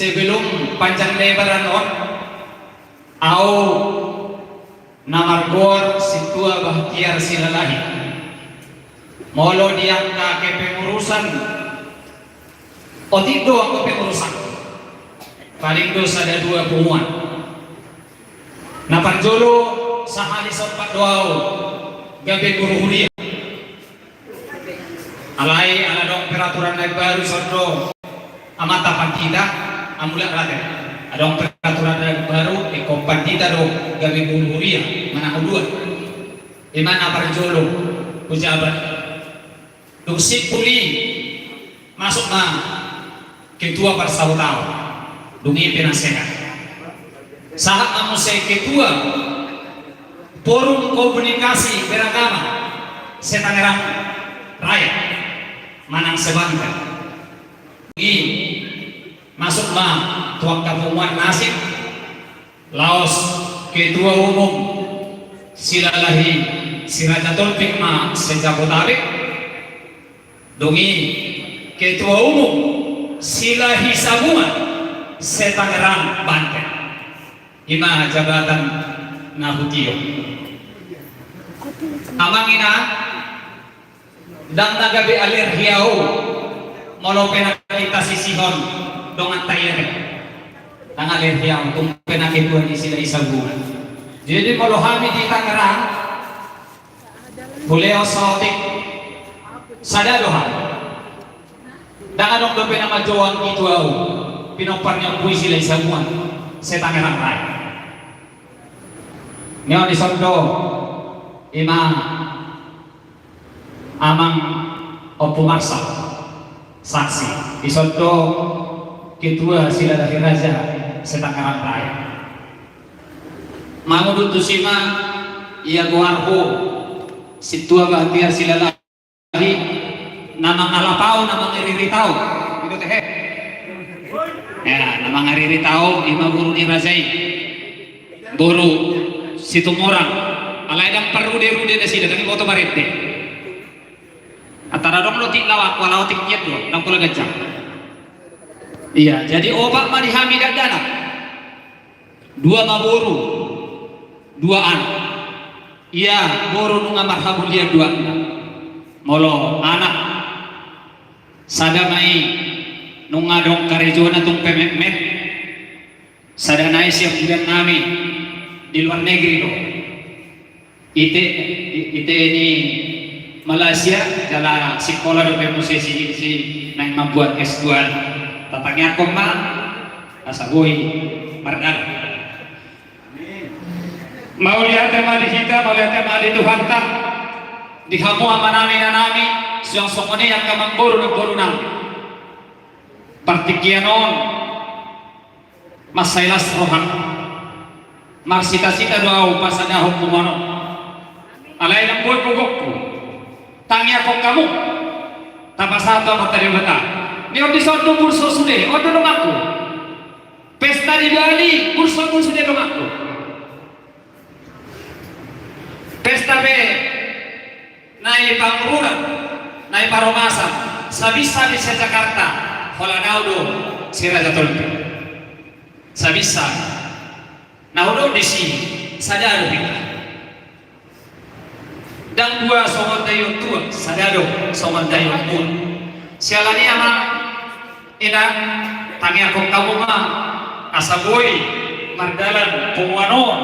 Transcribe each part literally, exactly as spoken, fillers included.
Sebelum panjang lebaran on, au na margoar Sintua Bahtiar Silalahi. Molo di angka kepengurusan, otik do angka kepengurusan. Paling do sada dua punguan. Na parjolo sahali sompat do au gabe guru huria. Alai ala adong peraturan na baru, songon do amanta pandita, amulak rate. Adong peraturan na baru, ingkon pandita do gabe guru huria manang huria. Ima na parjolo hujabat. Dung simpul i, masuk ma ketua parsahutaon, dung i penasehat. Sahat ma muse ketua Forum Komunikasi Beragama se-Tangerang Raya manang se-Banten. I masuk ma tu angka punguan na asing, laos ketua umum Silalahi si Raja Tolpik ma se-Jabodetabek. Dung i ketua umum Silahi Sabungan se-Tangerang Banten. Ima jabatan na hutio. Amang inang, ndang na gabe alergi au molo pe na hita sisihon dongan ta i ate. Ndang alergi au, tung pe na ketua ni Silahi Sabungan. Jadi molo hami di Tangerang, huleos saotik, sada do hami. Ndang adong dope na manjouhon ketua au, pinompar ni Ompu i Silahi Sabungan se-Tangerang Raya. Nion dison do, ima Amang Ompu Marsal, saksi. Dison do ketua Silalahi Raja se-Tangerang Raya. Mangudut tusi ma ia goarhu, Sintua Bahtiar Silalahi, na mangalap au, na mangiririt au. Ido tehe. Ya, na mangiririt au, ima boru ni raja i. Boru Situmorang. Alai ndang parrude-rude nasida, ndang diboto marende. Antara adong do otik laho, ala otik nian do, ndang pola ganjang. Iya, jadi opat ma di hami dakdanak. Dua ma boru, dua anak. Ia boru nunga marhamulian duanna. Molo anak, sada ma i nunga adong karejona tung pe metmet. Sada nai sian bulan nami di luar negeri do. Ite, i-, ite ni Malaysia, jala sikola dope muse si, si naeng mambuat S dua. Tatangiangkon ma, asa boi mardalan. Mauliate ma di hita, mauliate ma di Tuhanta. Di hamu amanami, inanami, suang songon i angka amangboru, namboru nami. Partingkian on, mansai las rohangku. Marsita-sita do au pasadahon punguan on. Alai ndang boi gogongku. Tangiangkon hamu. Tapasahat tu Amanta Debata. Nion dison do bursu sude, on do donganku. Pesta di Bali, bursu on do sude donganku. Pesta pe na i pangururan, na i parhomasan, sabisa di se-Jakarta, holan au do si Raja Tolpik. Sabisa. Na hudok disi, sada do hita. Ndang dua songon daion tuak, sada do songon daion muak. Siala ni i, amang inang, tangiangkon hamu ma asa boi mardalan punguan on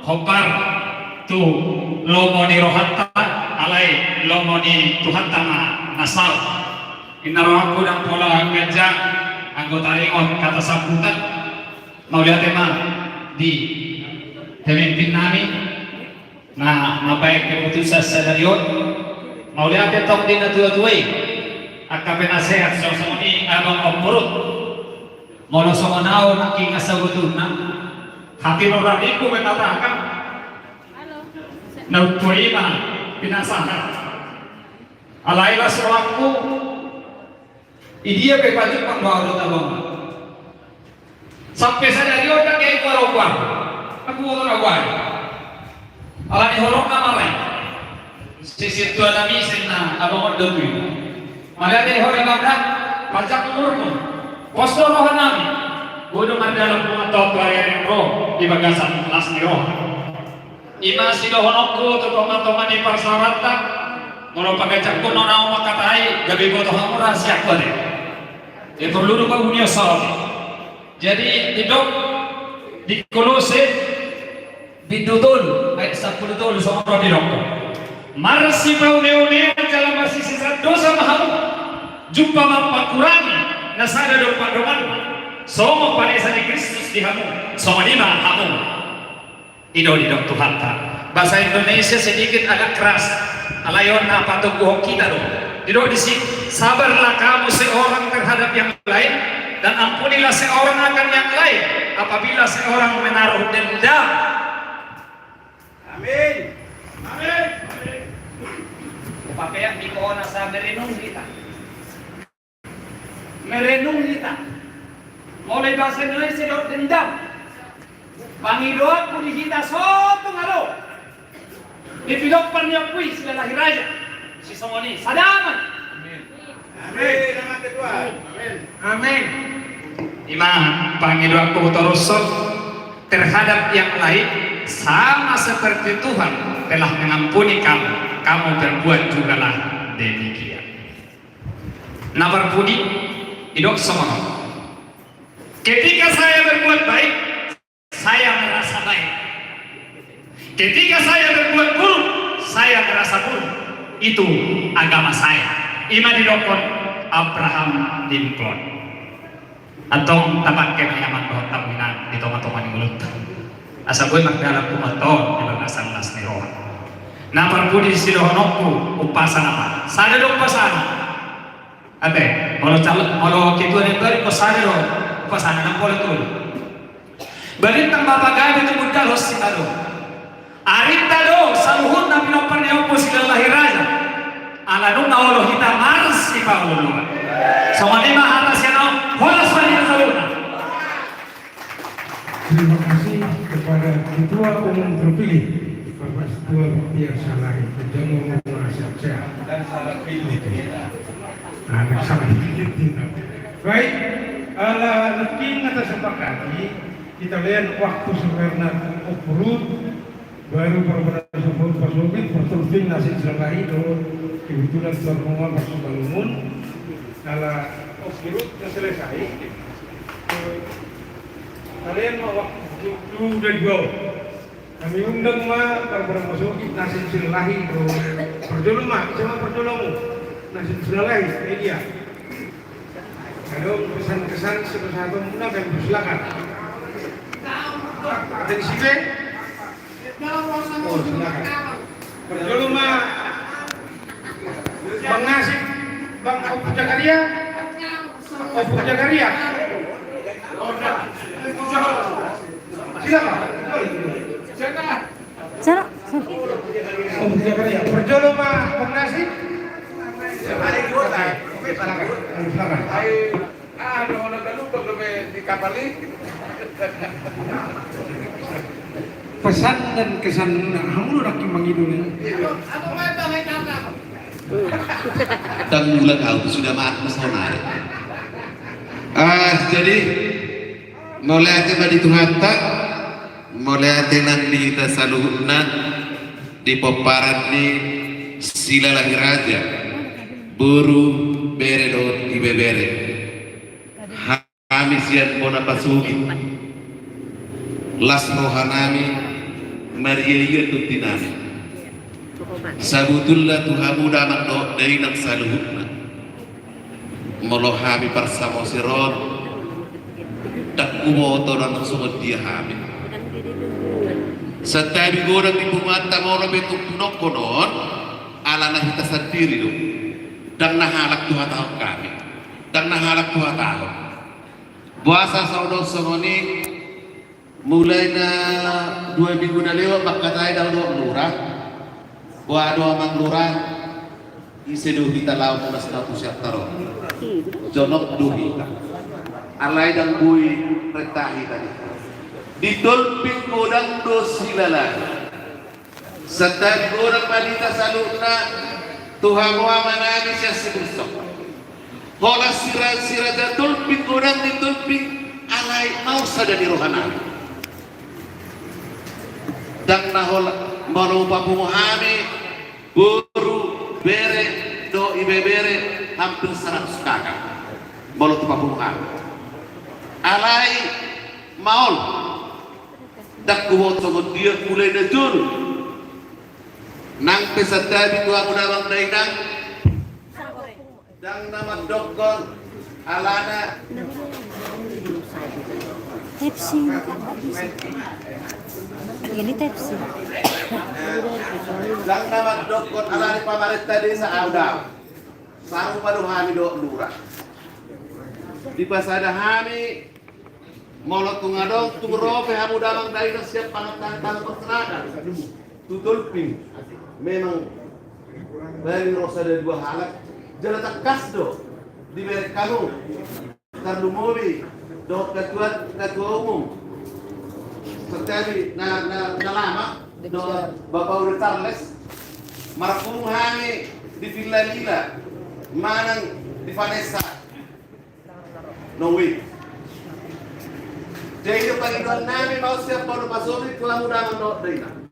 hombar tu lomo ni rohanta, alai lomo ni Tuhanta ma na saut. Inna rohangku, ndang pola ganjang anggo taringot hata sambutan. Mauliate ma di pemimpin nami. Na mambaen keputusan sadari on. Mauliate tong di natua-tua i, angka penasehat, songon i abang Ompu Rut. Molo songon au nangkin, asa butuna hatimuradingku mengatakan, na umtua i ma pinasahat. Alai las rohangku, idia pe pajumpang do au dohot abang. Sampe sadari on ndang gabe huarohua. Aku boto na huae. Ala ni holong na malai. Sisir tua nami senna abang on do tu i. Mauliate di ho, Amanda, panjang umurmu. Pos do roha nami. Boi do mardalan tu ari-ari on ro di bagasan las ni roha. Ima sidohononku tu tonga-tonga ni parsaoranta. Molo paganjangkon on ahu mangkatai, gabe diboto hamu rahasia on ate. Jadi porlu do pauli on saotik. Jadi didok di Kolose bindu tolu ayat sampulu tolu songon on didok: Marsipaune-unean jala marsisesaan dosa ma hamu, jumpa ma pangkurangi na sada dompak donganmu, songon panesa ni Kristus di hamu, songon i ma hamu. I do didok Tuhanta. Bahasa Indonesia sedikit agak keras. Alai on na patoguhon hita do. Didok disi: Sabarlah kamu seorang terhadap yang lain, dan ampunilah seorang akan yang lain apabila seorang menaruh dendam. Amin. Amin. Pakai yang di kona sa merenung hita. Merenung hita. Molo i bahasa Indonesia didok dendam. Pangidoanku di hita sotung alo. Di pidok parniompu i Silalahi Raja. Sisongon i sada ma. Amin. Amin. Amin. Ima pangidoanku torus on terhadap yang lain, sama seperti Tuhan telah mengampuni kamu, kamu perbuat jugalah demikian. Na parpudi, didok songon on: Ketika saya berbuat baik, saya merasa baik. Ketika saya berbuat buruk, saya merasa buruk. Itu agama saya. Ima didokkon Abraham Lincoln. Antong tapangke ma i amang dohot hamu inang di tonga-tonga ni ngolunta, asa boi mardalan tu ngolunta on di bagasan las ni roha. Na parpudi sidohononku, umpasa nama. Sada do umpasana. Ate, molo calon, molo ketua ni baru ko sada do umpasana, nang pola tolu. Balintang ma pagabe tumundalhon sitadohon. Arinta do saluhutna pinompar ni ompu Silalahi Raja. Ala nunga olo hita marsipaolooloan. Songon i ma hata sian ahu, horas ma di hita saluhutna. Terima kasih kepada Ketua Umum terpilih, Bapak Ketua Baptiar Salahi. Terjaga umur sehat-sehat. Dan salah pilih. Nah, dan salah pilih. Baik, ala nangkin na tasepakati, kita lihat waktu sebenarnya overload, baru perbedaan sebelum pasogit, pertulfing nasib selain itu, kebetulan semua masuk bangun, ala overload na selesai, kalian mau waktu itu udah jauh. Hami undang ma parboru na masuk i, na sian Silalahi do. Parjolo ma, siapa parjolo mu? Na sian Silalahi, media. Adong pesan-kesan sepesahaton muna, kami persilakan. Ada di sini? Oh, silakan. Parjolo ma, Bang Nasib, Bang Ompu Zakaria. Ompu Zakaria. Silakan. Sana. Ompu Zakaria. Parjolo ma Bang Nasib. Silakan. Silakan. Ah, ada orang terlupa belum di kapal ini. Pesan dan kesan muna, hamu do nangkin mangido ni. Tanggulan ahu sudah maaf mas honare. Ah, jadi mauliate ma di Tuhanta, mauliate nang di hita saluhutna di pomparan ni Silalahi Raja, boru, bere dohot ibebere. Hami sian bona pasogit, las rohanami, marria-ria tondi nami. Sabotulna tu hamu damang dohot dainang saluhutna, molo hami parsamosir on, ndang huboto nang songon dia hami. Santabi godang di punguanta molo pe tung punongkon on, ala na hita sandiri do. Ndang na halak tu hatahon hami. Ndang na halak tu hatahon. Boasa saudara songon i, mulai na dua minggu na lewat mangkatai do dohot lurah. Boha do amang lurah, ise do hita laho mulas na tu siantar on. Jonok do hita. Alai ndang boi renta hita di. Di Tolping godang do Silalahi. Santabi godang ma di hita saluhutna, tu hamu amanami sian Sibursok. Holan sira, si Raja Tolping godang di Tolping, ala Alai mausa da di roha nami. Ndang na holan molo hupapungu hami boru, bere dohot ibebere hampir saratus kakak. Molo hupapungu hami, alai maol. Ndang huboto songon dia mulai na jolo. Nang pe santabi tu hamu damang dainang. Ndang na mandokkon alana. Pepsi. Ini Pepsi. Ndang na mandokkon alana pamarenta desa au da. Sarupa do hami dohot lurah. Dipasada hami. Molo tung adong tung ro pe hamu damang dainang sian pangan tangan pangan masyarakat tu Tolping, memang baen ro sada dua halak. Jala tangkas do dibereng hamu tarlumobi dohot ketua, ketua umum. Santabi na, na, na lama dohot Bapak Uda Charles. Marpungu hami di Villa Lila manang di Vanessa. Nowi. Jadi do pangidoan nami ma sian bona pasogit tu hamu damang dohot dainang.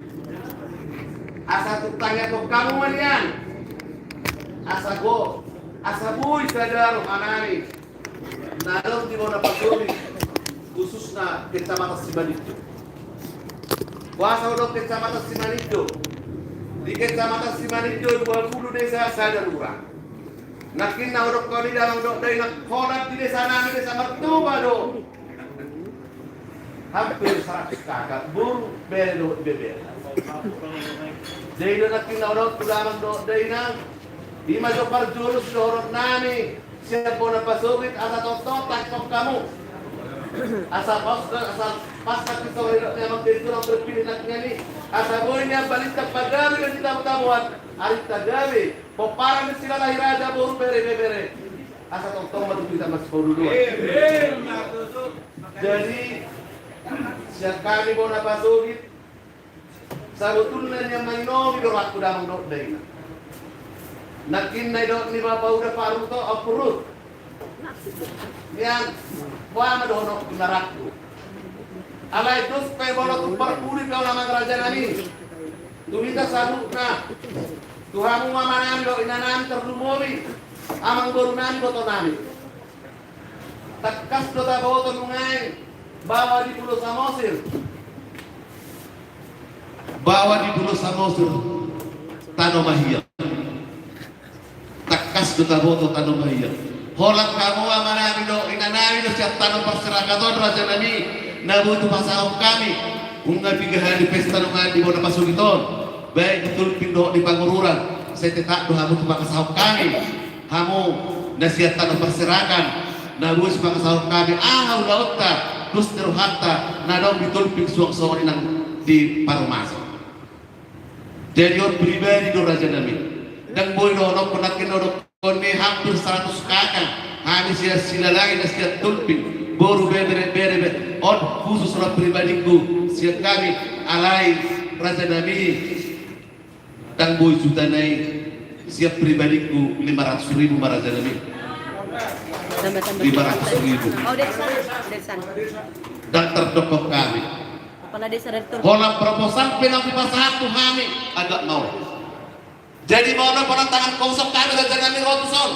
Asa tung tangiangkon hamu ma nian. Asa go, asa boi sada roha nami na adong di bona pasogit, khususna Kecamatan Simanindo. Boasa hudok Kecamatan Simanindo? Di Kecamatan Simanindo dua puluh desa, sada lurah. Nangkin na hudokkon i damang dohot dainang, holan di desa nami, Desa Martoba do hampir saratus kakak, boru, bere dohot ibebere. Jadi do nangkin na hudok tu damang dohot dainang, i ma jo parjolo sidohonon nami sian bona pasogit, asa tongtong tangihon hamu. Asa pas, asa pas nangkin songon nidok ni amang pensiun terpilih nangkin i, asa boi nian balintang pagabe di tamu-tamuan, arinta gabe, pomparan ni silalahi raja, boru, bere, ibebere. Asa tongtong ma tutu hita masipatuduan. Jadi sian hami bona pasogit, sabotulna nian maninomi do rohangku damang dohot dainang. Nangkin na nidok ni Bapak Uda Pak Ruto, Pak Ruto. Nian, boha ma dohononku na rangku. Alai dos pe molo tung parpudi pe on amang raja nami. Tu hita saluhutna. Tu hamu amanami dohot inanami tarlumobi amangborunami, ibotonami. Tangkas do taboto nuaeng bahwa di Pulo Samosir, bahwa di Pulo Samosir tano mahiang. Tangkas do taboto tano mahiang. Holan hamu amanami dohot inanami do sian tano parserakat on, rajanami, na boi tu pasahat hami. Nunga piga hali pesta nuaeng di bona pasogit on, baik di Tolping dohot di Pangururan, sai tetap do hamu tu pasahat hami. Hamu na sian tano parserakat, na boi sipangasahon hami aha ulaonta, dos ni rohanta na adong di Tolping suang songon i nang di Parumasa. Jadi on pribadi do, rajanami. Ndang boi dohononku nangkin na hudokkon i hampir saratus kakak hami sian silalahi na sian Tolping, boru, bebere, bere, bere. On khusus roha pribadingku sian hami, alai, rajanami, ndang boi jutana i, sian pribadingku lima ratus ribu ma, rajanami. Tambah, tambah. Lima ratus ribu. Oh, dari sana, dari sana. Ndang tardokkon hami. Kepala desa dari Tolping. Holan proposal pe naung dipasahat tu hami, agak mau. Jadi molo pola tangan kosong hami, rajanami, ro tuson.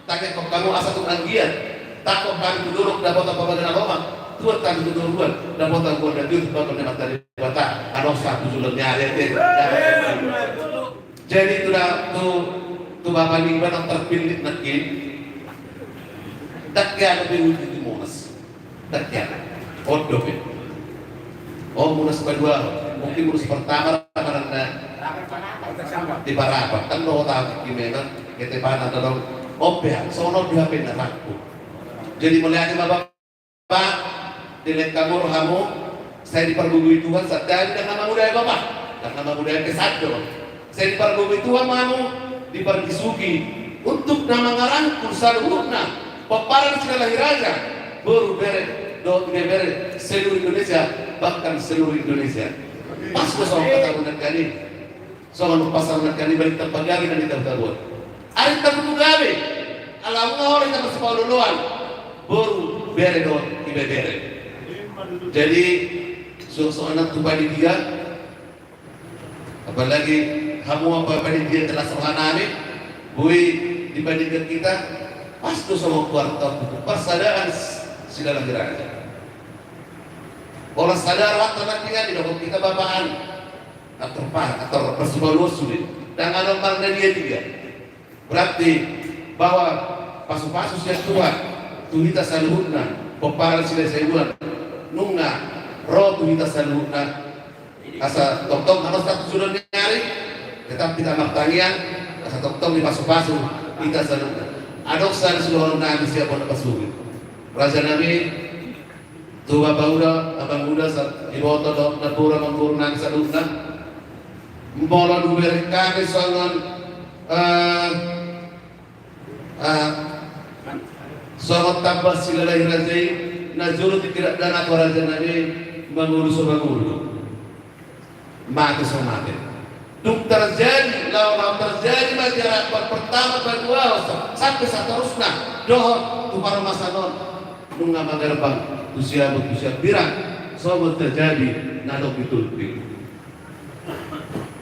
Tangihon hamu asa tung anggiat tangkok hami tu dolok dapotan pambahenan roha, tuat hami tu toruan dapotan goar na tiur tu panggoar ni Amanta Debata, adong sahat tu joloan ni ari, ate. Jadi tu da, tu, tu bapa ni Iban terpilih nangkin. Ndang hea dope uji di Monas. Ndang hea. On dope. On Monas paduahon. Mungkin Monas pertama, mana di Parapat. Kan dohot au memang ketepanan dalam. On pe, songon on do hape na rangku. Jadi mauliate ma, Bapak, dilehon hamu rohamu, sai dipargogoi Tuhan, santabi, ndang na mangudai, Bapak. Ndang na mangudai, pesan do. Sai dipargogoi Tuhan ma hamu, dipargisugi untuk na mangarangkul saluhutna pomparan ni silalahi raja, boru, bere dohot ibebere seluruh Indonesia, bahkan seluruh Indonesia. Pas do songon hata ni nangkin i, songon pasahat ni nangkin i, balintang pagabe na di tabu-tabuan. Arinta tubu gabe, ala nunga holan hita marsipaolo-oloan, boru, bere dohot ibebere. Jadi, suang songon i tu panitia, apalagi hamu angka panitia, telas rohanami, boi dibandingkan hita, pas do songon kuarta parsadaan Silalahi Raja. Pola sada rohanta nangkiningan, didok hita bapaan, ator pa, ator parsipaoloan sude. Ndang adong marnadia-dia. Berarti bahwa pasu-pasu sian Tuhan tu hita saluhutna, pomparan Silahi Sibulan, nunga ro tu hita saluhutna. Asa tongtong hamas tu sude ni ari, tetap hita martangiang, asa tongtong dipasu-pasu hita saluhutna. Adong sada sidohonon nami sian bona pasogit. Rajanami, tu bapa uda, abang uda, sa-, iboto dohot namboru, namboru nami saluhutna. Molo dibereng hami songon, eh, eh, songon tamba Silalahi Raja i, na jolo tingki dakdanak, rajanami, mangolu so mangolu do. Mate so mate. Dung terjadi, laho, laho terjadi ma Jarak Akbar pertama, kedua, sa-, sampe saterusna dohot tu parumasan on, nunga mangerbang tu siamun, tu siambirang, songon terjadi na adong di Tulping.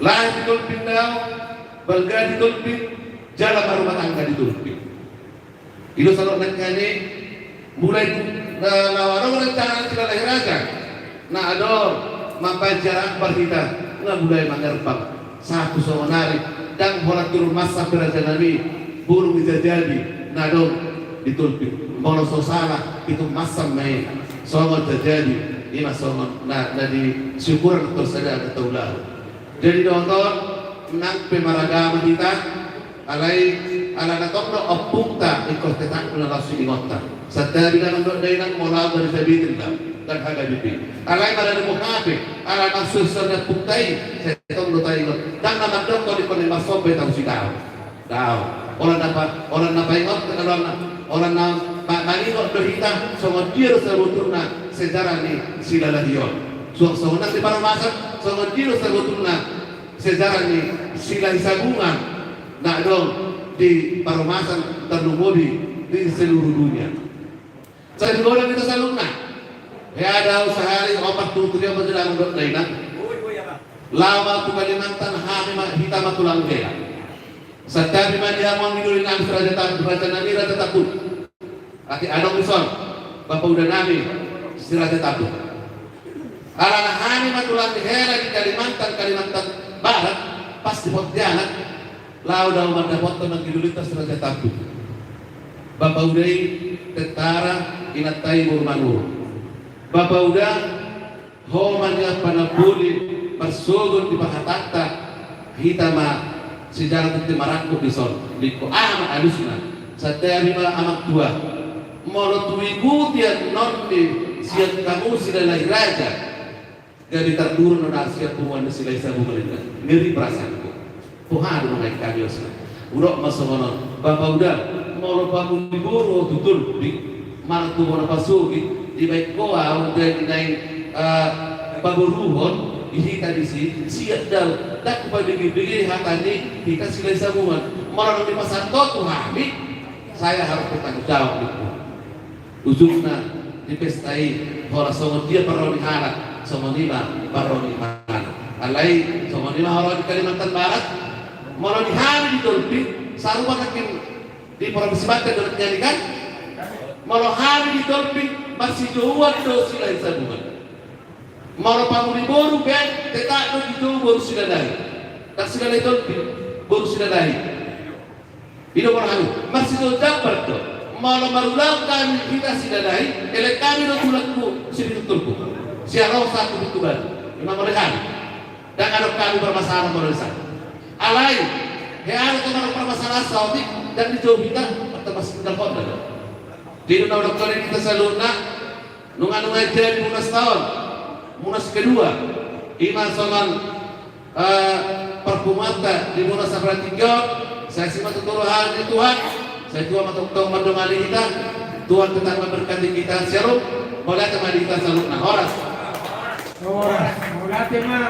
Lahir di Tulping do ahu, balga di Tulping, jala marrumah tangga di Tulping. I do songon nangkin i, mulai tu, na, na adong rencana Silalahi Raja, na adong mambaen Jarak Akbar hita, na mulai mangerbang. Sahat tu songon ari, ndang holan turun mansam be, rajanami, burung ni jajadi na adong di Tulping. Molo so sala, pitu mansam ma i. Songon jajadi, i ma songon na, na di siukuran parsadaan na taulahon. Jadi dohot on, nang pe maragama hita, alai ala na tong do ompungta, ingkon tetap do na laos siingotta. Santabi na mandok dainang, molo ahu gari sabitin da, dan haga bibi. Alai mala na mungkin hape, ala na susa na ompungta i, sai tong do taingot. Ndang na mandok tong ingkon na marsomba i tahu si daong. Daong. Holan na pa-, holan na paingot, holan na, holan na ma-, maningot do hita, songon dia do sabotulna sejarah ni Silalahi on. Suang songon nang di parumasan, songon dia do sabotulna sejarah ni Silahi Sabungan na adong di parumasan tarlumobi di seluruh dunia. Sai godang hita saluhutna. Hea do ahu sahali opat pulu tujuh ma jala mandok dainang. Laho ma tu Kalimantan, hami ma, hita ma tulang hela. Santabi ma di hamu anggi doli nami si Raja Tambun, raja nami Raja Tambun. Ate adong dison bapa uda nami si Raja Tambun. Alana hami ma tulang ni hela di Kalimantan, Kalimantan Barat, pas di Pontianak, laho do ahu mandapothon anggi dolinta si Raja Tambun. Bapa uda i tentara, inanta i boru Manurung. Bapa uda, ho ma nian panamboli marsogot di parhatanta, hita ma sijalang tintin marangkup dison, ningku. Aha ma alusna? Santabi ma amang tua. Molo tu ikuti annon ni sian hamu Silalahi Raja, gabe tarduron do na sian punguan ni Silahi Sabungan i, ngeri perasaanku. Poha do mangain hami osna. Hudok ma songon on, bapa uda, molo pamuli boru ho tu Tulping, manang tu bona pasogit, dibaen ho ahu jadi naeng, eh, paboruhon di hita disi, sian daon, ndang hupabege-bege hata ni hita Silahi Sabungan. Molo na dipasahat ho tu hami, saya harus bertanggung jawab, ningku. Ujungna di pesta i, holan songon dia parro ni halak, songon i ma parro ni halak. Alai songon i ma holan di Kalimantan Barat, molo di hami di Tulping, sarupa nangkin di Provinsi Banten do nangkin i kan? Molo hami di Tulping, marsijouan do Silahi Sabungan. Molo pamuli boru pe, tetap do dijou boru Silalahi. Ndang Silalahi Tulping, boru Silalahi. I do molo hami, marsijou jambar do. Molo marulaon hami hita Silalahi, elek hami do tulangku Sibitutulku. Siarosa tu Bitubadu. I ma molo hami. Ndang adong hami parmasalahan molo di son. Alai, hea do tong adong parmasalahan saotik, ndang dijou hita, atau masih tinggal honda do. Jadi na hudok hami hita saluhutna, nunga-nunga jadi munas taon, munas kedua, i ma songon, eh, parpunguanta di munas na partingki on, sai asi ma tutu roha ni Tuhan, sai Tuhan ma tongtong mandongani hita, Tuhan tetap memberkati kita, shalom, mauliate ma di hita saluhutna, horas. Horas, mauliate ma.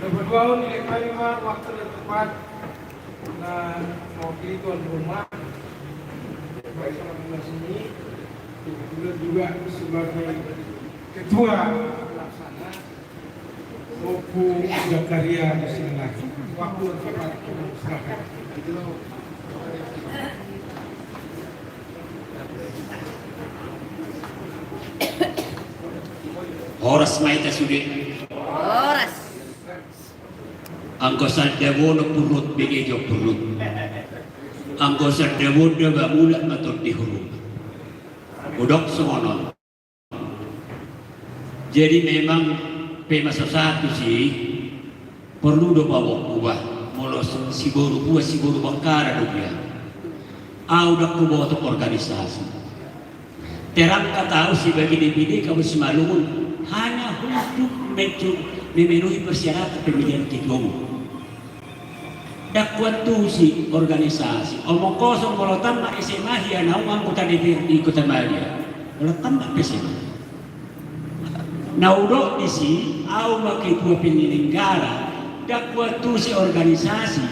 Nomor dua on, dilehon hami ma waktu yang tepat, na mewakili tuan rumah. Kebetulan juga sebagai ketua pelaksana Ompu Zakaria di sini lagi. Waktu yang tepat, silakan. Horas ma hita sude. Horas. Anggo sandabo on purut, bege jo purut. Anggo sandabo on da mamulak ma tondi hurung. Hudok songon on. Jadi memang pe masasahat tusi, porlu do paboa-boa, molo siboru bua, siboru bangkara do dia. Au ndang huboto organisasi. Terangkat au sebagai D P D Kabupaten Simalungun, hanya untuk mencu-, memenuhi persyaratan pemilihan ketua umum. Ndang huantusi organisasi. Omong kosong, molo tamat S M A hea naung anggota D P R di Kota Madia. Molo tamat S M A. Na hudok disi, au ma ketua penyelenggara, ndang huantusi organisasi,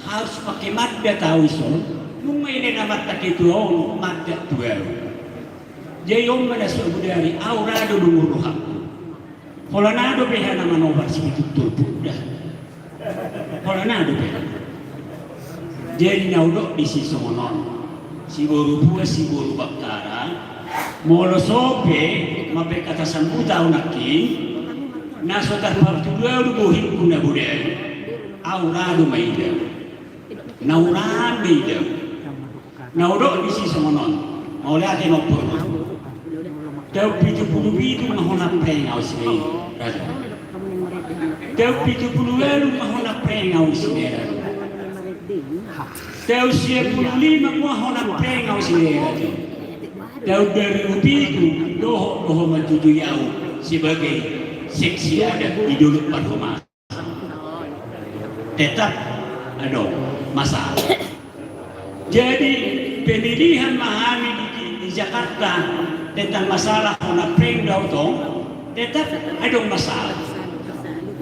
harus pakai mandat au dison, nunga i na mandat ketua on, mandat tu au. Jadi on ma na so bodari, au ra do lungun rohangku. Pola na dope hea na manobar sipitu turpuk da. Pola na dope. Jadi na hudok disi songon on. Siboru bua, siboru bangkara. Molo so pe, mambaen hata sambutan au nangkin, na so tarpatudu au do bohingku na bodari. Au ra do maida. Na hurang do ida. Na hudok disi songon on. Mauliate ma ompu. Taon pitu pulu pitu ma hona prank au sian i, raja. Taon pitu pulu ualu ma hona prank au sian i, raja. Taon sia pulu lima ma hona prank au sian i, raja. Taon dua ribu pitu dohot do ho manjujui au sebagai seksi adat di Dolok Parhomasa. Tetap adong masalah. Jadi, pemilihan ma hami di, di Jakarta tentang masalah hona prank do au tong, tetap adong masalah.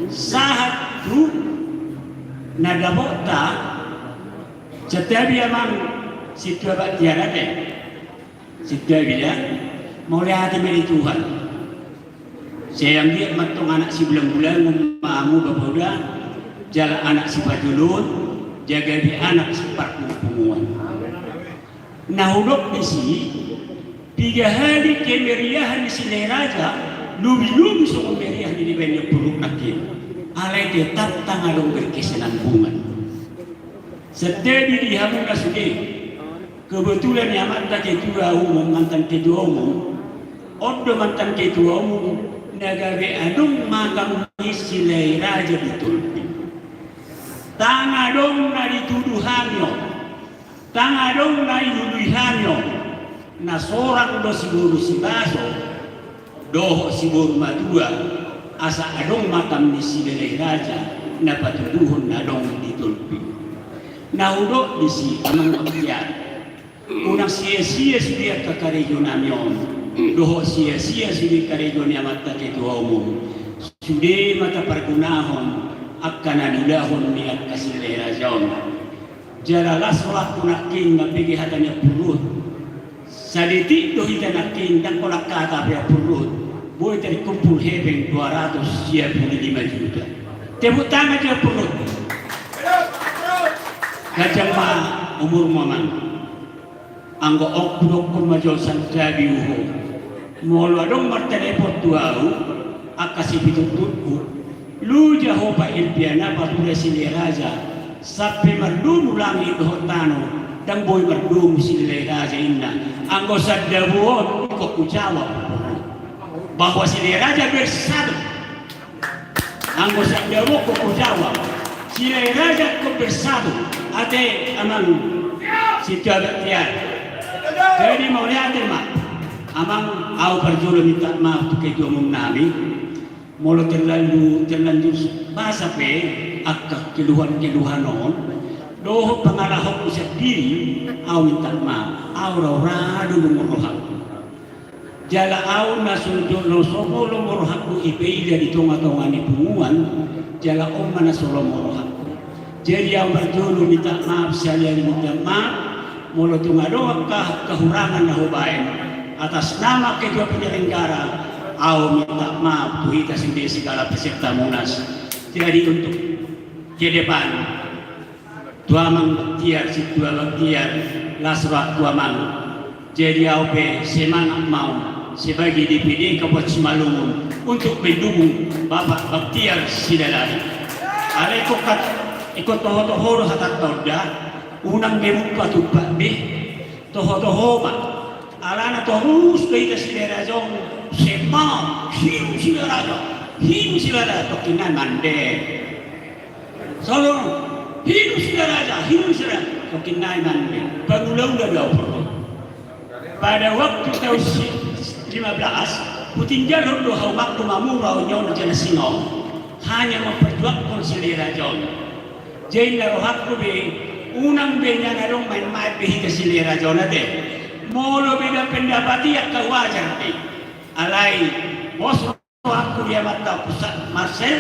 Sahat tu na dapotta, santabi amang sintua baktiar ate. Sintua bida, mauliate ma di Tuhan. Sai anggiat ma antong anak sibulang-bulangon ma hamu bapa uda, jala anak siparjoloon, jala gabe anak siparpunguan. Na hudok disi, piga hali kemeriahan ni Silahi Raja, lobi-lobi songon meriah ni dibaen ni ompu nangkin. Alai tetap ndang adong berkesinambungan. Santabi di hamu na sude. Kebetulan i amanta ketua umum, mantan ketua umum, on do mantan ketua umum na gabe adong makam ni Silahi Raja di Tolpi. Ndang adong na ditudu hami on, ndang adong na dilului hami on, na sorang do siboru Sibaso, dohot siboru Matua, asa adong makam ni Silahi Raja na patuduhon na adong di Tolpi. Na hudok disi amang baktiar, unang sia-sia sude angka karejo nami on, dohot sia-sia sude karejo ni amanta ketua umum, sude ma tapargunahon angka na niulahon ni angka Silahi Raja on. Jala las holan tu nangkin mambege hata ni ompu Ruhut. Sadetik do hita nangkin, ndang holan hata pe ompu Ruhut. Boi terkumpul hepeng dua ratus sia pulu lima juta. Tepuk tangan jo ompu Ruhut. Ganjang ma umurmu amang. Anggo on hudokkon ma jo santabi tu ho. Molo adong martelepon tu au, angka sipitutunku, loja ho paimpian na patura Silahi Raja, sampe mardomu langit dohot tano, ndang boi mardomu Silahi Raja inna. Anggo sandabo on ingkon hujawab bahwa Silahi Raja bersatu. Anggo sandabo on ingkon hujawab, Silahi Raja ingkon bersatu. Ate amang sintua baktiar. Jadi mauliate ma. Amang, au parjolo minta maaf tu ketua umum nami. Molo terlalu, terlanjur basa pe angka keluhan-keluhan on dohot pangalahonku sandiri, au minta maaf. Au ra hurang do lungun rohangku. Jala au na so, na so lomo rohangku dipaida di tonga-tonga ni punguan, jala on ma na so lomo rohangku. Jadi au parjolo minta maaf, sahali-hali minta maaf. Molo tung adong angka kehurangan na hubaen atas nama ketua penyelenggara, au minta maaf tu hita sude segala peserta Munas. Jadi untuk ke depan, tu amang Baktiar, sintua Baktiar, las rohangku amang. Jadi au pe semangat ma au sebagai D P D Kabupaten Simalungun untuk mendukung Bapak Baktiar Silalahi. Alai ingkon kat-, ingkon toho-toho do hatanta on da, unang be mumpa-tumpa be, toho-toho ma. Alana torus do hita Silalahi raja on, semangat, hidup Silalahi raja, hidup Silalahi raja, tongkin nai mande. Songon on, hidup Silalahi raja, hidup Silalahi raja, tongkin nai mande. Pangula-ula do au porlu. Pada waktu tahun si-, lima belas, hutinggalhon do haumangku mamora on, jala singo, hanya memperjuangkon Silalahi raja on. Jadi na rohangku be, unang be nian adong main-main be hita Silalahi raja on ate. Molo beda pendapat i angka wajar be. Alai, pos rohangku di amanta Pusat Marcel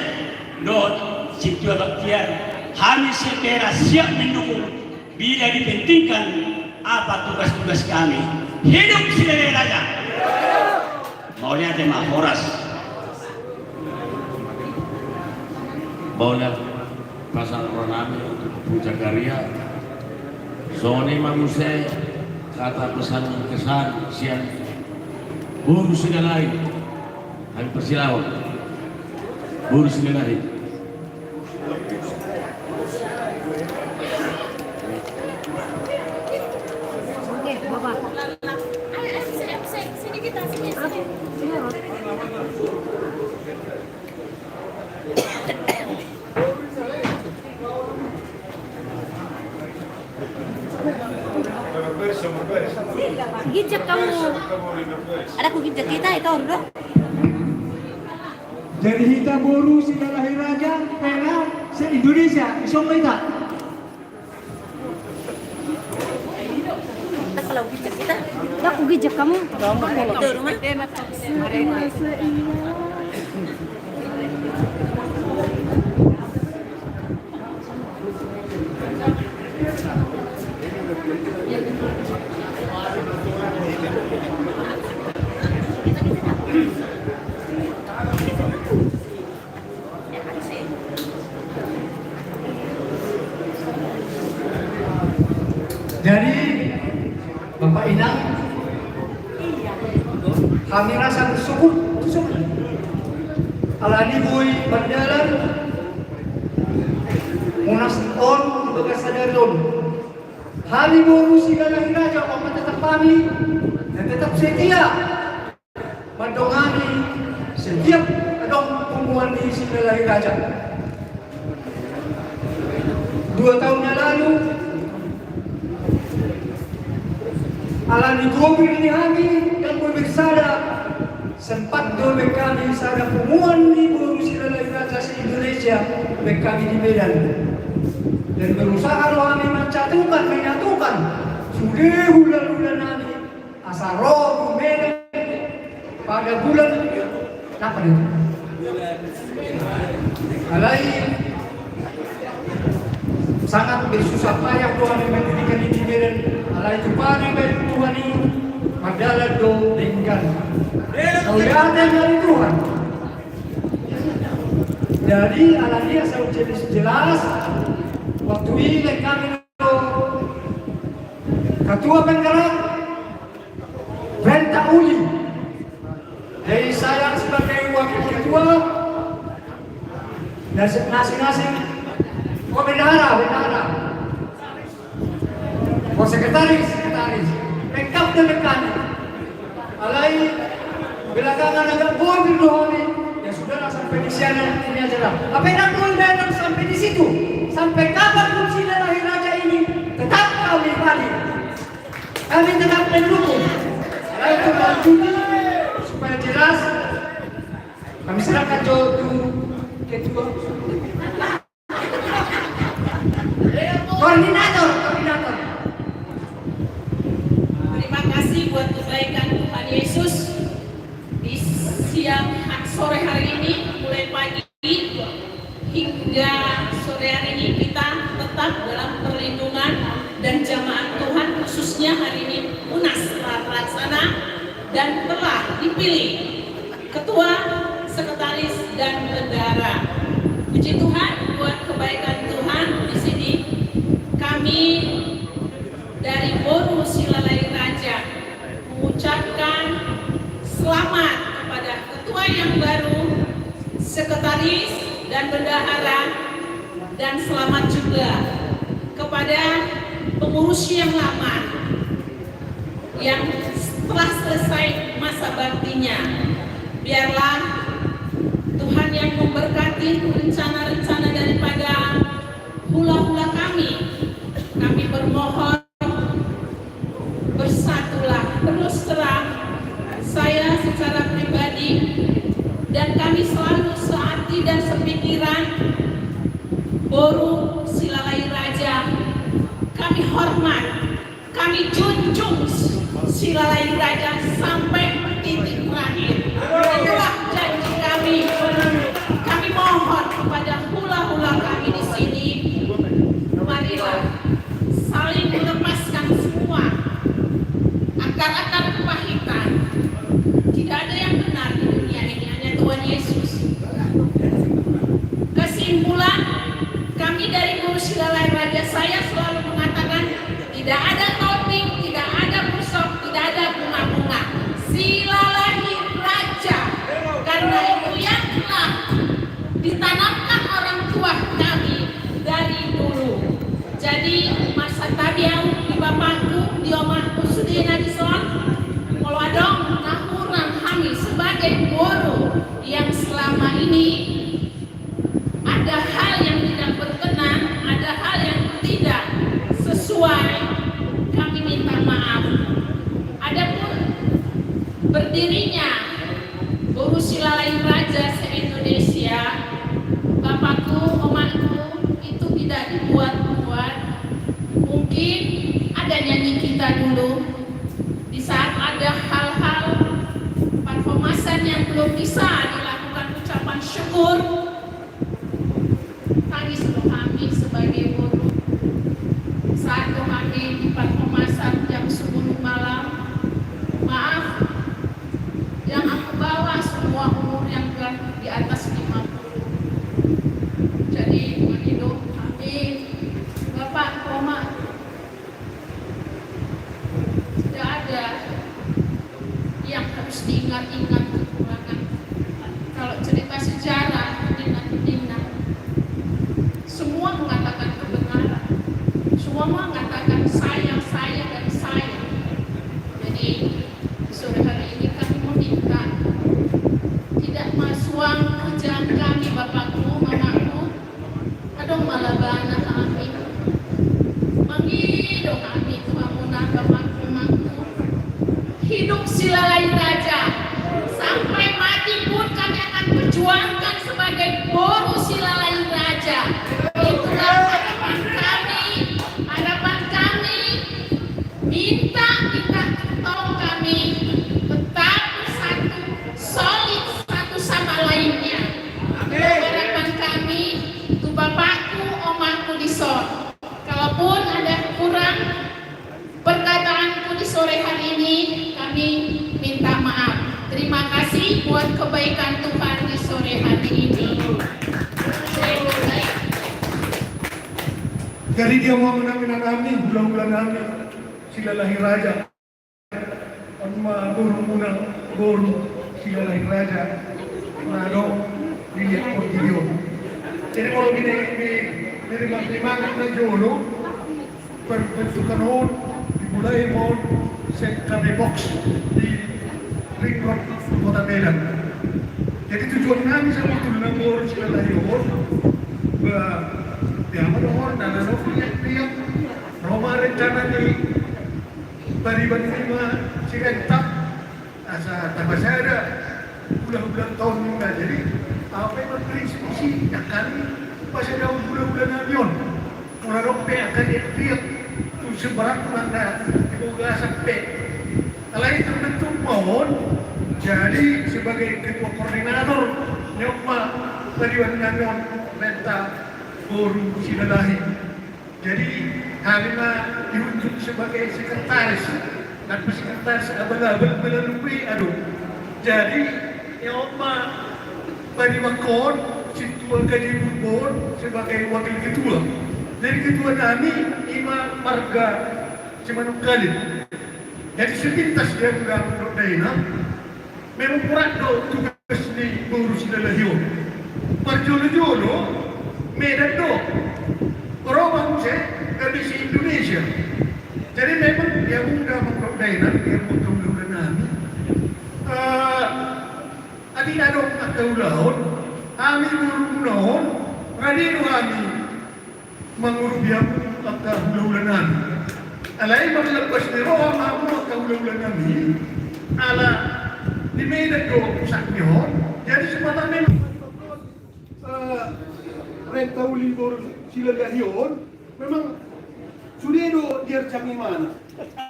dohot sintua Baktiar, hami setia siap mendukung bila dipentingkan apa tugas-tugas kami. Hidup Silalahi raja. Mauliate ma, horas. Mauliate, pasahat roha nami tu Ompu Zakaria. Songon i ma muse kata pesan kesan sian boru Silalahi. Hami persilaon. Boru Silalahi. Oke, Bapak. Ginjak hamu. Ada ku ginjak hita, hita on do. Jadi hita boru Silalahi raja, pera se-Indonesia, isomba hita. Ada ku ginjak hamu. Itu rumah. Jadi, Bapak Inang, hami rasa bersyukur, bersyukur. Alani boi mardalan Munas on di bagasan sadari on. Hami boru Silalahi raja on ma tetap hami, dan tetap setia mandongani setiap adong punguan ni Silalahi raja. Dua tahun yang lalu, alani gobir ni hami dan gobir sada, sempat do baen hami sada punguan ni boru Silalahi raja se-Indonesia baen hami di Medan. Dan berusaha do hami mencatukan, menyatukan sude hula-hula nami asa ro tu Medan pada bulan, kapan itu? Alai sangat bersusah payah do hami mendirikan i di Medan. Alai tu padi baen Tuhan i, mardalan do denggan. Mauliate ma di Tuhan. Jadi alani asa jelas-jelas, waktu i baen hami Ketua penggerak, perintah uli. Jadi saya sebagai wakil ketua, dan masing-masing, oh, bendahara, bendahara. Oh, sekretaris, sekretaris. Lengkap dan lengkap. Alai belakangan agak bocor do hami. Ya sudahlah, sampai di sini aja lah. Apa yang mau datang sampai di situ? Sampai kapan pun Silalahi raja ini tetap kami balik. Kami tetap mendukung. Alai untuk lanjuti supaya jelas, kami serahkan jo tu ketua. Koordinator, koordinator. Terima kasih buat kebaikan Tuhan Yesus. Di siang, sore hari ini, mulai pagi hingga sore hari ini, kita tetap dalam perlindungan dan jamaah Tuhan, khusus dan telah dipilih ketua, sekretaris, dan bendahara. Puji Tuhan buat kebaikan Tuhan. Di sini kami dari Boru Silalahi Raja mengucapkan selamat kepada ketua yang baru, sekretaris, dan bendahara, dan selamat juga kepada pengurus yang lama yang telah selesai masa baktinya. Biarlah Tuhan yang memberkati rencana-rencana daripada hula-hula kami. Kami bermohon, bersatulah. Terus terang, saya secara pribadi dan kami selalu sehati dan sepikiran, Boru Silalahi Raja, kami hormat, kami junjung Silalahi Raja sampai titik terakhir. Itulah janji kami. Kami mohon kepada hula-hula kami di sini, marilah saling melepaskan semua akar-akar kepahitan. Tidak ada yang benar di dunia ini, hanya Tuhan Yesus. Kesimpulan, kami dari Boru Silalahi Raja, saya selalu mengatakan, tidak ada topping, tidak ada busok, tidak ada bunga-bunga. Silalahi Raja, karena itu yang telah ditanamkan orang tua kami dari dulu. Jadi, marsantabi au di bapakku, di omakku, sudena dison. Molo adong na hurang hami sebagai boru yang selama ini ada hal yang tidak berkenan, ada hal yang tidak sesuai, kami minta maaf. Adapun berdirinya Boru Silalahi Raja se-Indonesia, bapakku, omakku, itu tidak dibuat-buat. Mungkin ada nyanyi kita dulu. Di saat ada hal-hal parhomasan yang belum bisa dilakukan ucapan syukur, tangis do hami sebagai boru. Saat do hami di parhomasan jam sepuluh malam, maaf, yang aku bawa semua umur yang ke di atas lima puluh. Jadi, mangido hami, Bapak, Oma, tidak ada yang harus diingat-ingat kekurangan. Kalau cerita sejarah, Nina, Nina, semua mengatakan kebenaran. Semua mengatakan saya, saya, dan saya. Jadi, sore hari ini kami meminta, tidak masuang kerjaan kami, Bapakku, Mamaku, adong ma labana hami. Mangido hami tu hamuna, Bapakku, Mamaku. Hidup Silalahi Raja. Sampai mati pun kami akan perjuangkan sebagai boru Silalahi Raja. Itulah harapan kami, harapan kami. Minta, minta tolong kami tetap bersatu, solid satu sama lainnya. Harapan kami tu bapakku, omakku dison. Kalaupun ada kurang perkataanku di sore hari ini, kami minta maaf. Terima kasih buat kebaikan Tuhan di sore hari ini. Jadi dia mau menang-menang kami, ulang-ulang kami. Silalahi Raja. On ma borumuna, boru Silalahi Raja. Na do dilihat portibi on. Jadi molo di, di, di rumah, di mana na jolo, perbentukan on dimulai ma on sian K B Box di Ring Road Kota Medan. Jadi tujuan nami sebetulna boru Silalahi on, ba, dia ma dohot na, na, na, dia, dia. Ro ma rencana ni pariban ni ma Siregar, asa tapasada hula-hula on ninna. Jadi, aha pe ma prinsip i, nangkin pasada hula-hula nami on. Molo adong pe angka riak-riak tu sembarang na di bagasan pe. Alai terbentuk ma on, jadi sebagai ketua koordinator ni on ma pariban nami on, Pemda Boru Silalahi. Jadi, hami ma diunjuk sebagai sekretaris. Tanpa sekretaris abal-abal melalui adong. Jadi, ia on ma paribanhon sintua Gaji Bourbon sebagai wakil ketua. Jadi ketua nami ima marga Simanungkalit. Jadi sepintas dia udah menurut Dainang. Memang berat do tugas ni boru Silalahi on. Parjolo-jolo Medan do. Ro ma muse gabe se-Indonesia. Jadi memang dia muda menurut Dainang, dia muda menurut nami. Eh, adi adong angka ulaon, hami boru muna on, rade do hami mangurupi hamu angka hula-hula nami. Alai marlepas ni roha ma hamu angka hula-hula nami, ala di Medan do pusat ni on. Jadi sepatutna memang, eh, renta uli boru Silalahi on memang sude do diarjang imana.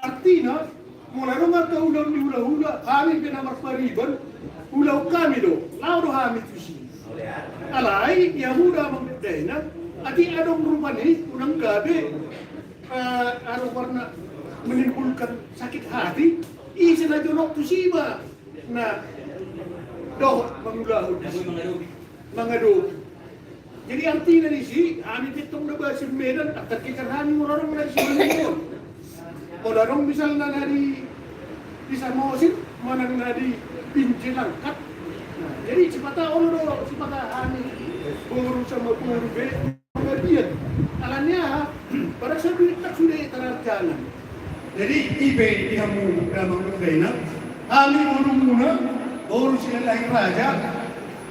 Artina, molo adong angka ulaon ni hula-hula, hami pe na marpariban, ulaon hami do, laho do hami tusi. Alai ia muda amang Dainang, adi adong rupani unang gabe, eh, adong warna menimbulkan sakit hati, ise na jonok tusi ma na dohot mangulahon disi, mangadopi. Jadi artina disi, hami pe tong na basi Medan, tarkikar hami molo adong na di Simalungun. Molo adong misalna na di, di Samosir, manang na di Binjai Langkat. Nah, jadi sipata olo do, sipata hami boru sama boru be manggabean. Alani aha? Pada saat itu tak sudah tararjangan. Jadi ipe di hamu damang Dainang, hami boru muna, boru Silalahi Raja,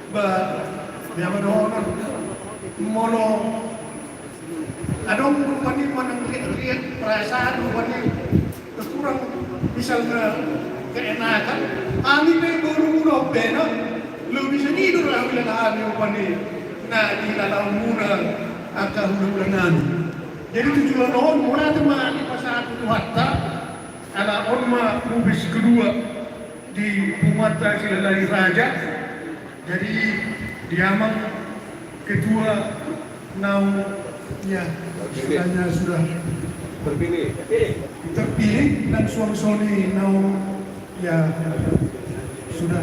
ba, dia mana honor, molo adong rupani manang riak-riak perasaan rupani kurang misalna keenakan, hami pe boru muna on pe na, lobi senido ra huilala hami rupani na di lalaon muna angka hula-hula nami. Jadi tujuan on, mauliate ma dipasahat tu Tuhanta, ala on ma pubes kedua di punguanta Silalahi Raja. Jadi di amang ketua nau, ya, istilahnya sudah terpilih, terpilih dan suang soni nau, ya, sudah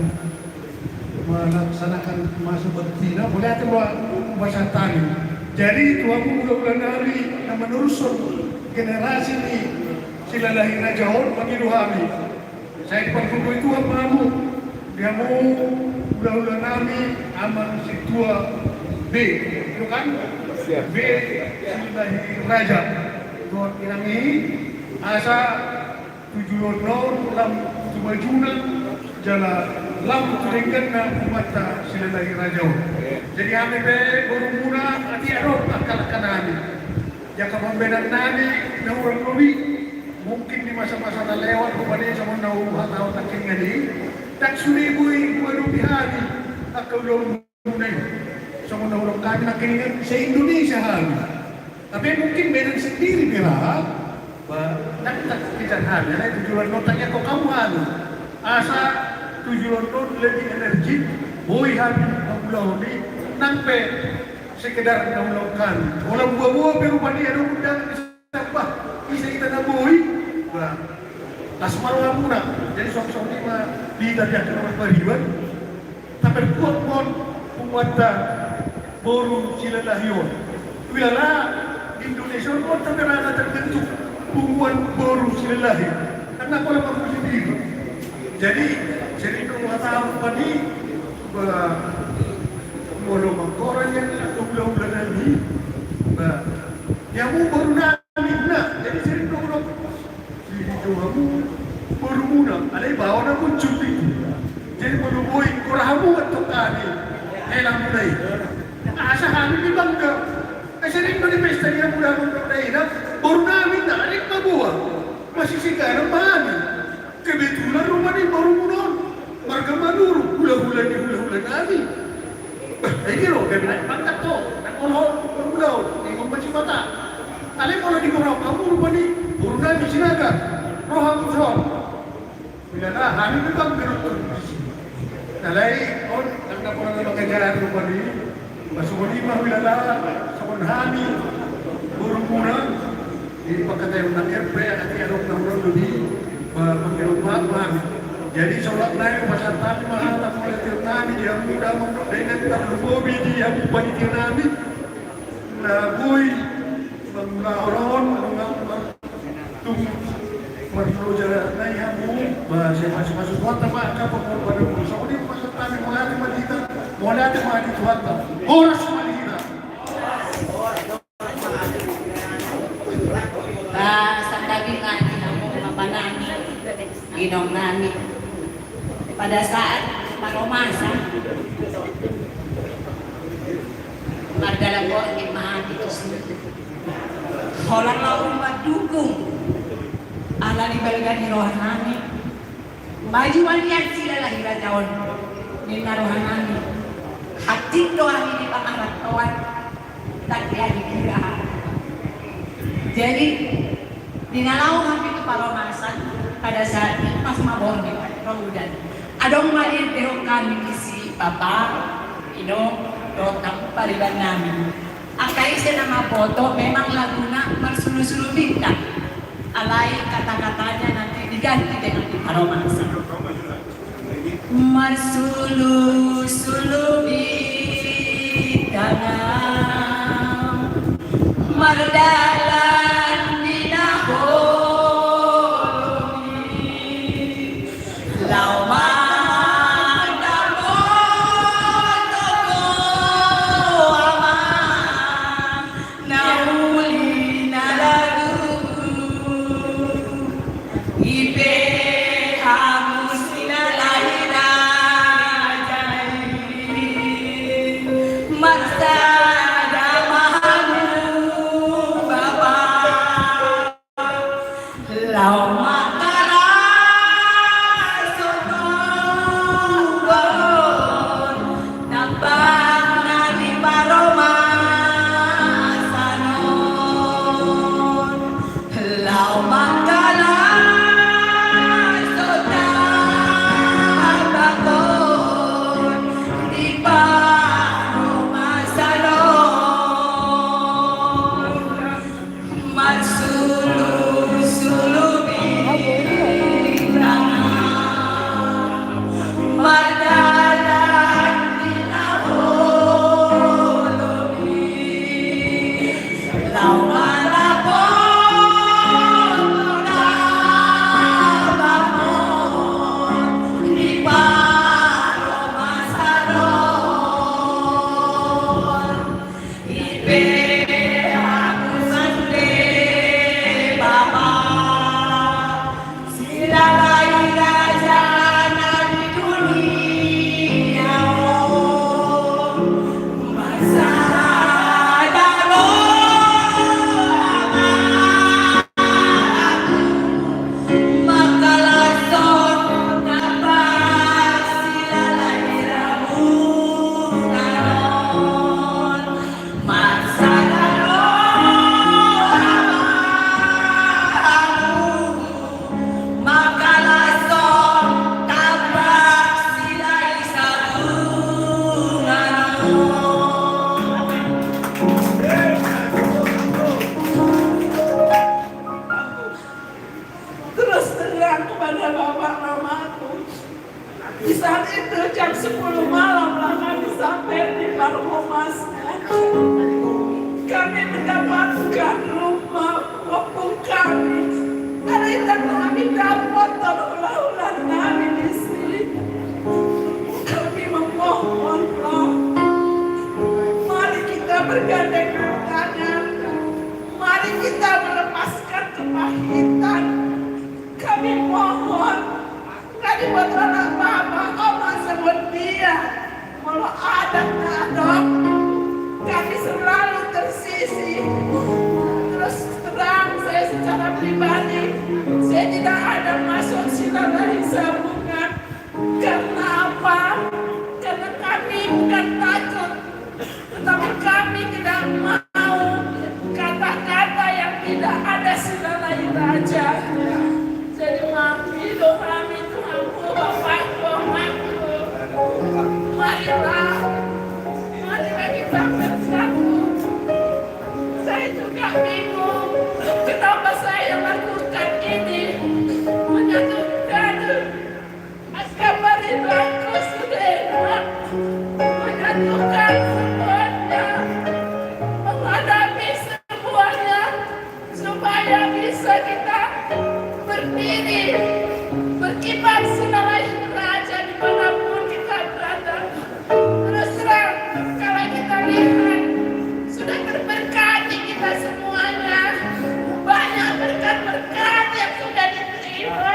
melaksanakan masa baktina, mauliate ma pasahat hami. Jadi tu hamu hula-hula nami na meneruskan generasi ni Silalahi Raja on, mangido hami. Sai dipargogoi Tuhan ma hamu, di hamu hula-hula nami, amang sintua B, itu kan? Siap. B, Silalahi Raja. Dohot inang i, asa tu joloan on lam tu majuna jala lam tu dengganna punguanta Silalahi Raja on. Jadi hami pe boru muna, adi adong angka langka nami, angka pambahenan nami na hurang lobi, mungkin di masa-masa na lewat rupani songon na huhatahon nangkiningan i, ndang sude boi huadopi hami angka ulaon muna i. Songon na hudok hami nangkiningan, se-Indonesia hami. Tapi mungkin Medan sendiri pe ra, ba, ndang tarkejar hami, alai tu joloan on tangihon hamu hami. Asa tu joloan on lebih energik, boi hami mangulahon i, nang pe sekedar na ulaon hami. Holan boa-boa pe rupani adong undangan. Bah, ise hita na boi? Bah, las ma rohamuna. Jadi songon i ma di hita di angka na marpariban, taperkuat ma on punguanta boru Silalahi on. Huilala Indonesia on, on tape ra na terbentuk punguan boru Silalahi. Karena pola mampuji diri. Jadi sering kau kata apa ni? Bah, molo mangkorang yang atau hula-hula nami, bah, ya mu boru na Ninna, jadi sering do hudok, sering do hamu boru muna, alai baoa na muncul di. Jadi molo boi, ingkon ra hamu antong hami hela muna i. Asa hami pe bangga. Ai sering do di pesta ni hamu damang dohot dainang, boru nami ninna, alai paboa. Masih sigaran ma hami. Kebetulan rupani boru muna on marga Manurung, hula-hula ni hula-hula nami. Bah, ai dia ro, gabe naeng pangkat ho, naeng olo ho, hula-hula on, ingkon masipata. Alai molo di roha hamu rupani boru nami Sinaga, roha hamu son. Huilala hami pe bangga do tu disi. Alai on, ndang na pola na mangajari rupani. Bah, songon i ma huilala, songon hami boru muna, di pangkataion nami pe, ate adong na hurang lobi. Mangirumpat nami. Jadi solat nami pasahat nami ma hata mauliate nami di hamu damang dohot dainang, tarlumobi di hamu panitia nami na boi mangulahon, mangulahon, tung marloja nai hamu. Ba sai masuk-masuk Tuhanta ma angka pangorbanan. Songon i pasahat nami, mauliate ma di hita, mauliate ma di Tuhanta. Horas ma di hita. Ba santabi ma di hamu bapa nami, inong nami. Pada saat paromasan, mardalan borngin ma hami tusi. Holan laho mandukung, ala ni balga ni roha nami. Maju ma nian Silalahi Raja on, ninna roha nami. Hansit do hami di pangarantoan, ndang dialusi hami. Jadi di na laho hami tu paromasan, pada saat i pas ma borngin, ro udan. Adong ma diendehon hami disi bapa, inong, dohot pariban nami. Angka ise na mamboto, memang laguna Marsulusulu Bintang. Alai kata-katanya nanti diganti dengan di paromasan. Marsulusulu bintang, mardalan di na holom i, laho mandapothon ho amang na uli na lalu. I pe hamu Silalahi Raja i, marsada ma hamu bapa. Laho mangkalashon tubu on, tambak na di paromasan on. Laho mangkalashon tambak on di paromasan on. Marsulusulu bintang, mardalan di na holom i, laho mandapothon ho amang di paromasan on. I pe hamu sude bapa, Silalahi Raja na di dunia on, marsada ma hamu. Mangkalashon tambak Silalahi Sabungan on. Marsada ma hamu. Mangkalashon tambak Silalahi Sabungan on. Terus terang kepada bapak mamaku, di saat itu jam sepuluh malam lah kami sampai di Parhomasa. Kami mendapatkan rumah opung kami. Hari itu kami dapat tolong ulang kami di sini. Kami memohon, Pak, mari kita bergandeng tangan. Mari kita melepaskan kepahitan. Kami mohon, kami buat anak mama, mama sebut dia. Molo adat na adong, kami selalu tersisih. Terus terang, saya secara pribadi, saya tidak ada masuk Silalahi Sabungan. Karena apa? Karena kami bukan takut. Tetapi kami tidak mau kata-kata yang tidak ada Silalahi Raja. Jadi manggido hami tu hamu, bapakku, emakku. Marilah, marilah kita bersatu. Saya juga bingung, kenapa saya lakukan ini. Menyatakan Ibadah selain raja di mana pun kita berada. Terus terang, kalau kita lihat, sudah terberkati kita semuanya. Banyak berkat-berkat yang sudah diterima.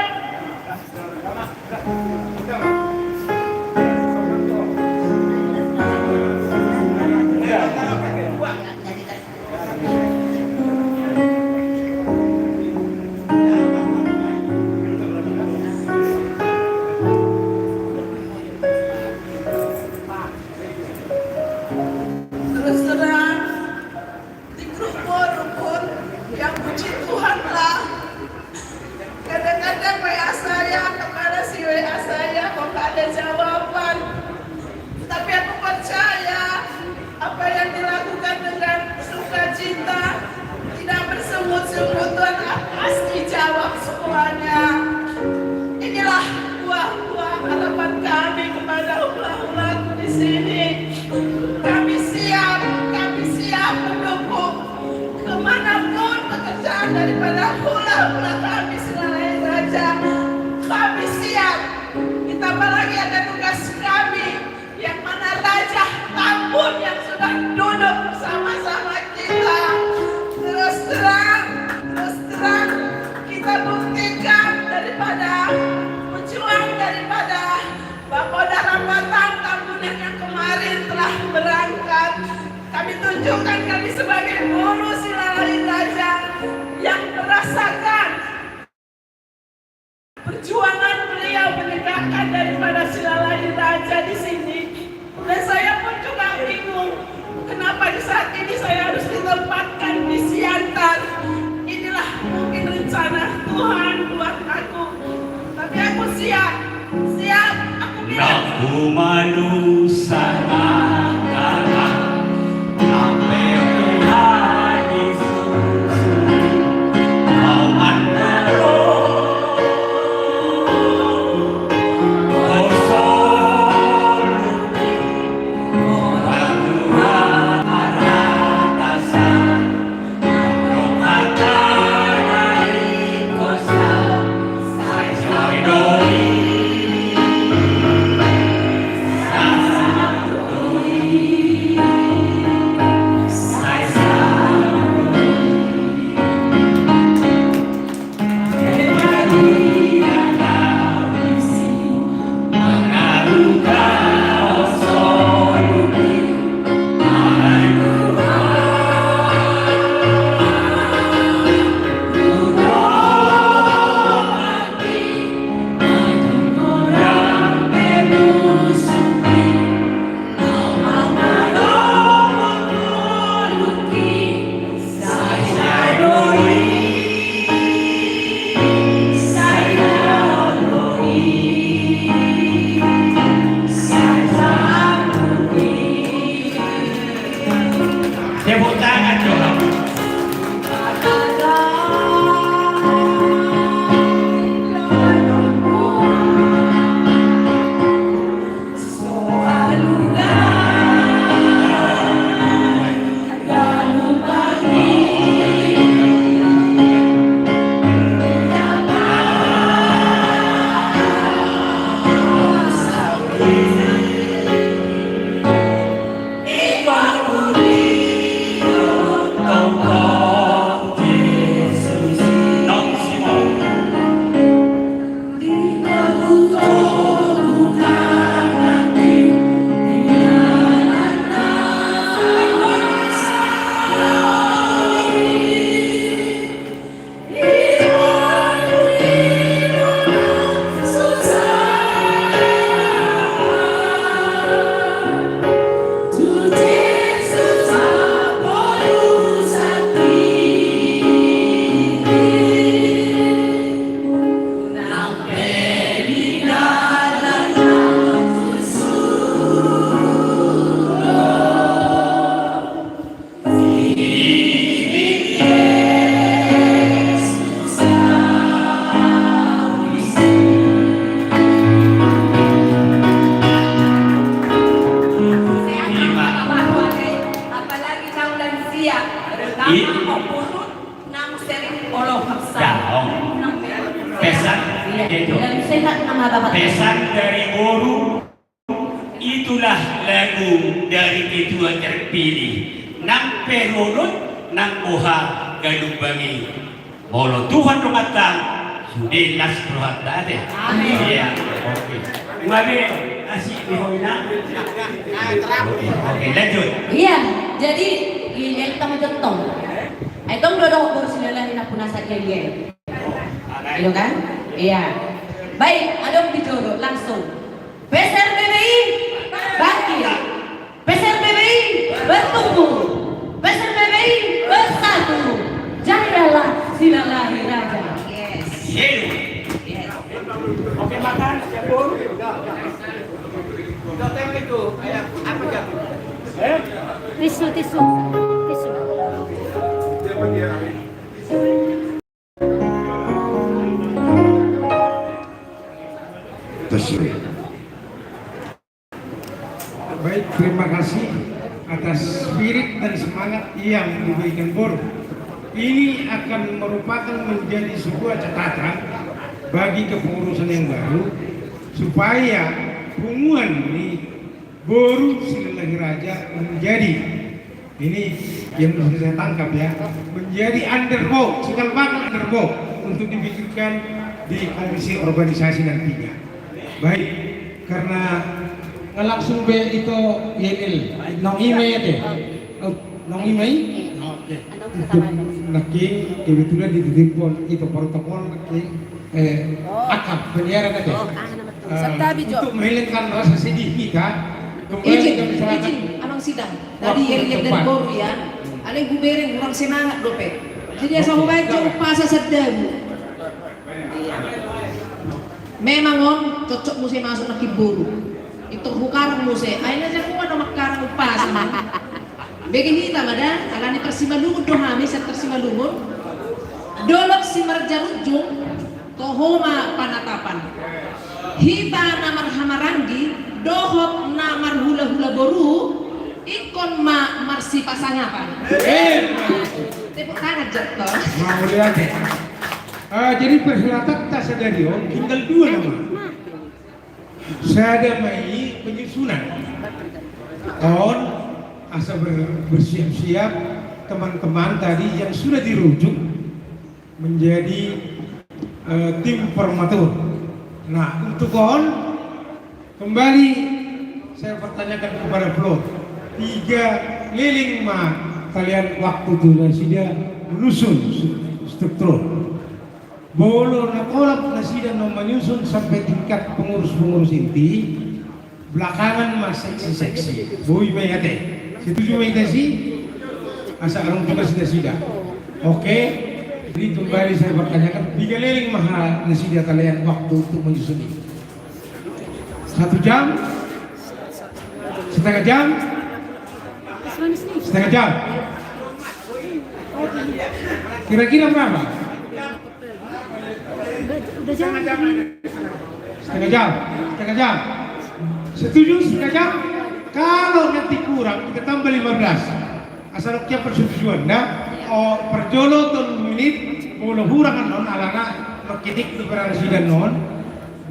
Terus terang, di grup forum pun, ya puji Tuhan lah. Kadang-kadang W A saya, kepada si W A saya, kok nggak ada jawaban. Tapi aku percaya, apa yang dilakukan dengan sukacita, tidak bersungut-sungut, Tuhan pasti jawab semuanya. Inilah buah-buah harapan kami kepada hula-hulaku di sini. Kami siap, kami siap mendukung. Kemanapun pekerjaan daripada hula-hula kami Silalahi Raja, kami siap. Ditambah lagi ada tugas kami, yang mana Raja Tambun yang sudah duduk bersama-sama kita. Terus terang, terus terang, kita buktikan daripada pejuang daripada Bapa Dahlan Batang Tambunan yang kemarin telah berangkat. Kami tunjukkan kami sebagai buruh Silalahi Raja yang merasakan perjuangan beliau menegakkan daripada Silalahi Raja di sini. Dan saya pun juga bingung, kenapa di saat ini saya harus ditempatkan di Siantar. Inilah mungkin rencana Tuhan buat aku. Tapi aku siap, siap, aku bilang. Aku manusia lemah, tapi Tuhan Yesus mau mandorong. Pesan dari boru, itulah lagu dari tetua terpilih. Nang pe ruhut, nang boha ganup bagi. Molo Tuhan do mantap, sude las rohanta ate. Amin. Iya, oke. Ua be, asik di ho ina. Oke, oke, lanjut. Iya, jadi, iya, iya, tama jottong. Ai tong do dohot boru Silalahi na puna sadia dia. Iya kan? Iya. Baik, adong di jolo, langsung. Peser B B I bangkit. Peser B B I bertumbuh. Peser B B I bersatu. Jagalah Silalahi Raja. Yes. Yes. Oke, makan, ya, Bun. Tisu, tisu. Tisu. Baik, terima kasih atas spirit dan semangat yang diberikan boru. Ini akan merupakan menjadi sebuah catatan bagi kepengurusan yang baru, supaya punguan di boru Silalahi Raja menjadi, ini yang bisa saya tangkap ya, menjadi underdog, cikal bakal underdog untuk dipikirkan di komisi organisasi nantinya. Baik, karena nggak langsung be ito, Yenil, naung i ma i ate. Oh, naung i ma i? Oke. Untuk nangkin kebetulan dititipkon ito protokol nangkin, eh, akam penyiaran ate. Eh, untuk menghilangkan rasa sedih kita, kembali kami serahkan. Izin, izin, Amang Sidang. Tadi Yenil dan boru ya. Alai hubereng hurang semangat dope. Jadi asa hubaen jo umpasa sadabu. Memang on, cocok muse masuk nangkin boru. Ito hukarang muse. Ai na jago na mangkarang umpasa. Bege hita ma da, alani parsimalungun do hami, sian parsimalungun. Dolok Simarjarujung, toho ma panatapan. Hita na marhahamaranggi dohot na marhulahula boru, ingkon ma marsipasangapan. Tepuk tangan jo. Mauliate. Ah, jadi perhelatanta sadari on tinggal dua nama. Sada ma i penyusunan. On, asa ber-, bersiap-siap teman-teman tadi yang sudah dirujuk menjadi, eh, tim formatur. Nah, untuk on, kembali saya pertanyakan kepada Floor. Piga leleng ma talean waktu tu nasida menyusun struktur. Molo na tolap nasida na manyusun sampe tingkat pengurus-pengurus inti, belakangan ma seksi-seksi. Boi ma i ate. Setuju ma hita disi? Asa adong tugas nasida. Oke. Jadi kembali saya pertanyakan, piga leleng ma nasida talean waktu untuk menyusun ini? Satu jam? Setengah jam? Setengah jam? Kira-kira berapa? Udah, udah jalan. Setengah jam, setengah jam. Setuju setengah jam? Kalau nanti kurang, kita tambah lima belas. Asal oke persetujuan, nah. O, parjolo tolu menit, molo hurang annon, alana mangkitik tu berarasidan non,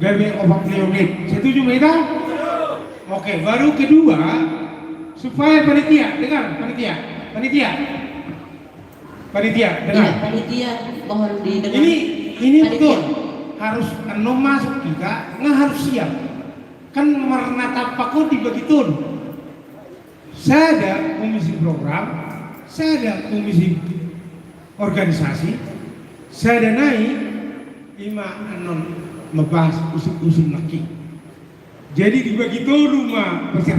gabe opat puluh menit. Setuju ma hita? Oke, baru kedua, supaya panitia, dengar, panitia, panitia. Panitia, dengar. Iya, panitia, mohon didengar. Ini, ini panitia. Betul. Harus annon masuk kita, nggak harus siap. Kan marnatap pakon dibagi tolu. Sada komisi program, sada komisi organisasi, sada nai ima annon membahas usul-usul nangkin. Jadi dibagi tolu ma peserta